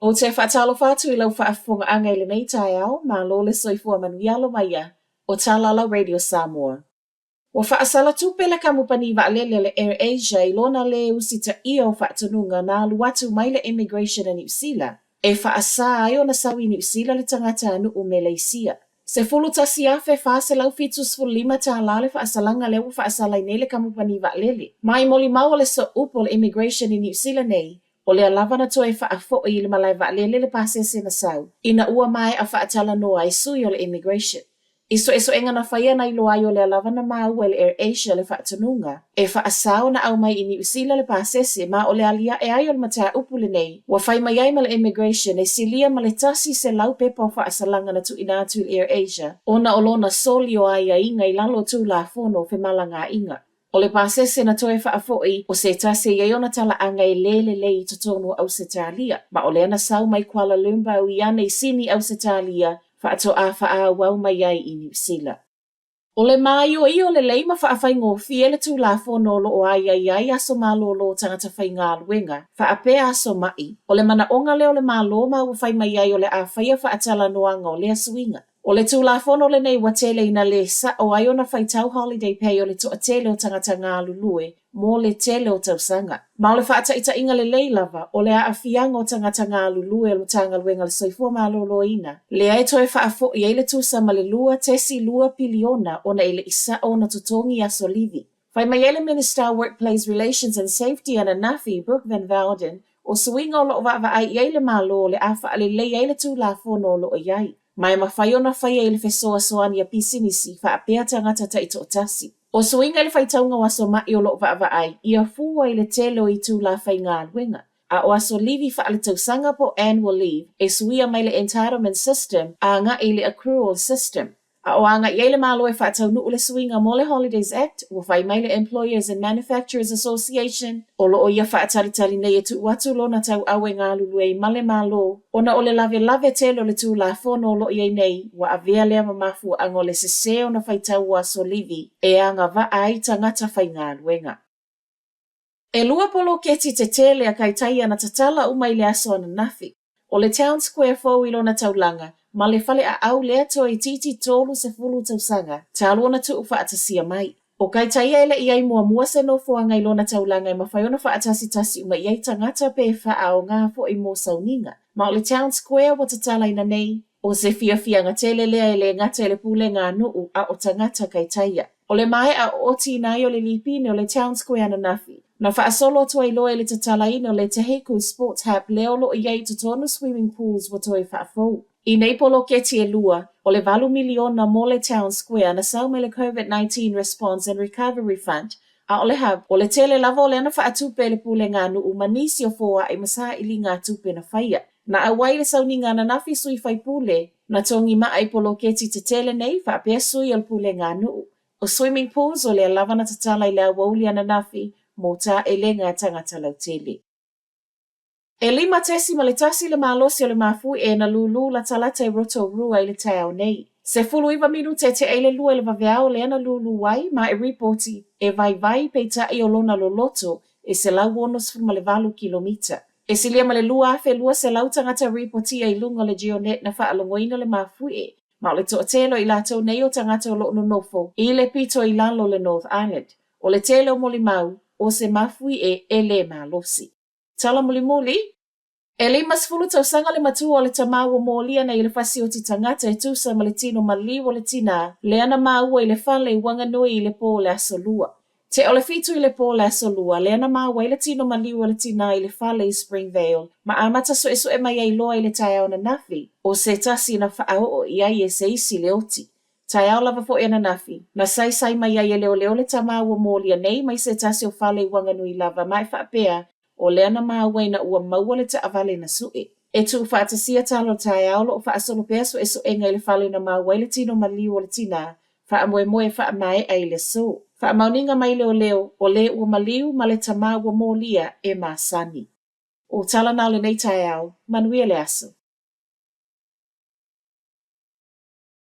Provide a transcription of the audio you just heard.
Ou te faatalofa atu i lau faafofogaaga i lenei taeao, malo le soifua manuia alo mai ia, o Tala lau Radio Samoa. Ua faasala tupe le kamupani vaalele o le Air Asia i lona lē usitaia o faatonuga na alu atu mai le Immigration a Niu Sila e faasā ai ona sau i Niu Sila le tagatanuu Meleisia. $11,475 tālā le faasalaga lea ua faasala ai nei le kamupani vaalele. Ma i molimau a le Sooupu o le Immigration i Niu Sila nei, o lea lava na toe faafoi i le malae vaalele le pasese na sau, ina ua maea faatalanoa ai sui o le Immigration. I suesuega na faia na iloa ai o lea lava na maua e le Air Asia le faatonuga e faasā ona aumai i Niu Sila le pasese ma o le aliae ai o le mataupu lenei ua fai mai ai ma le Immigration e silia ma le 100 pepa o faasalaga na tuuina atu i le Air Asia ona o lona soli o aiaiga i lalo o Tulafono o Femalagaaiga. O le pasese na toe faafoi o se tasi e i ai ona talaaga e lē lelei i totonu o Ausetalia, ma o lea na sau mai Kuala Lumpur i ane i Sini, Ausetalia, faatoa faaauau mai ai i Niu Sila. O le māioio lelei ma faafaigofie le Tulafono o lo o aiaia ai aso malolo o tagata faigaluega, faapea aso ma'i. O le manaoga lea o le Malo ma ua fai mai ai o le a faia faatalanoaga o lea suiga. O le Tulafono lenei ua tele ina lē sa'o ai ona faitau holiday pay o le toatele o tagata galulue mo le tele o tausaga. Ma o le faataitaiga lelei lava o le aafiaga o tagata galulue o le Matagaluega o le Soifua Maloloina, lea e toe faafoi ai le tusa ma le 2.2 piliona ona e le i sa'o ona totogi aso livi. Fai mai ai le Minista o Workplace Relations and Safety ananafi, Brooke Van Voorden, o suiga o lo o vaavaai i ai le Malo o le a faalelei ai le Tulafono o lo o i ai, ma e mafai ona faia i le fesoasoani a pisinisi faapea tagata taitoatasi. O suiga i le faitauga o aso ma'i o lo o vaavaai ia fua i le tele o itulā faigaluega, a o aso livi faaletausaga po o annual leave e suia mai le entitlement system agai i le accrual system. A o agai ai le Malo e faataunuu le suiga mo le Holidays Act, ua fai mai le Employers and Manufacturers Association, o lo o ia faatalitali nei e tuu atu lona tauau e galulue ai ma le Malo, ona o le lavelave tele o le Tulafono o lo o i ai nei, ua avea lea ma mafuaaga o le sesē ona faitau o aso livi e agavaa ai tagata faigaluega. E lua poloketi tetele a Kaitaia na tatala uma i le aso ananafi. O le Town Square fou i lona taulaga, ma le fale aau lea toeitiiti 30 tausaga talu ona tuufaatasia mai. O Kaitaia e le i i ai muamua se nofoaga i lona taulaga e mafai ona faatasitasi uma i ai tagata pe faaaoga foi mo sauniga. Ma o le Town Square ua tatalaina nei, o se fiafiaga tele lea e le gata i le pulega a nuu a o tagata Kaitaia. O le maea ootiina ai o le lipine o le Town Square ananafi, na faasolo atu ai loa i le tatalaina o le Te Hiku Sports Hub lea o lo o i ai i totonu swimming pools ua toe faafou. I nei poloketi e lua, o le $8 miliona mo le Town Square na sau mai le Covid-19 Response and Recovery Fund, a o le Hub, o le tele lava o lea na faatupe e le pulega a nuu ma nisi o foai ma sailiga tupe na faia. Na auai i le sauniga ananafi sui faipule, na togi maa i poloketi tetele nei faapea sui o le pulega a nuu. O swimming pools o lea lava na tatala i le aoauli ananafi mo taelega a tagata lautele. E 5.1 le malosi o le mafuie na lūlū latalata i Rotorua i le taeao nei. 19 minute e tea i le 2 i le vaveao lea na lūlū ai ma e ripoti e vaivai peitai o lona loloto e 168 kilomita. E silia ma le 2,200 tagata ripotia i luga o le GeoNet na faalogoina le mafuie, ma o le toatele o i latou nei o tagata o lo o nonofo i le pito i lalo o le North Island. O le tele o molimau, o se mafuie e lē malosi. Tala mulimuli, E 50 tausaga le matua o le tamā ua molia nei i le fasioti tagata e tusa ma le tino maliu o le tinā lea na maua i le fale i Wanganui i le pō o le Aso Lua. Tea o le 7 i le pō o le Aso Lua, lea na maua ai le tino maliu o le tinā i le fale i Springvale ma amata suesue mai ai loa i le taeao ananafi, o se tasi na faaoo i ai e se isi le oti. Taeao lava foi ananafi, na saisai mai ai e leoleo le tamā ua molia nei mai se tasi o fale i Wanganui lava ma e faapea o lea na maua ina ua maua le taavale na sue. E tuufaatasia tala o le taeao o lo o faasolo pea suesuega i le fale na maua ai le tino maliu o le tinā, faamoemoe e faamaea i le aso. Faamaoniga mai leoleo, o le ua maliu ma le tamā ua molia e masani. O tala na o lenei taeao, manuia le aso.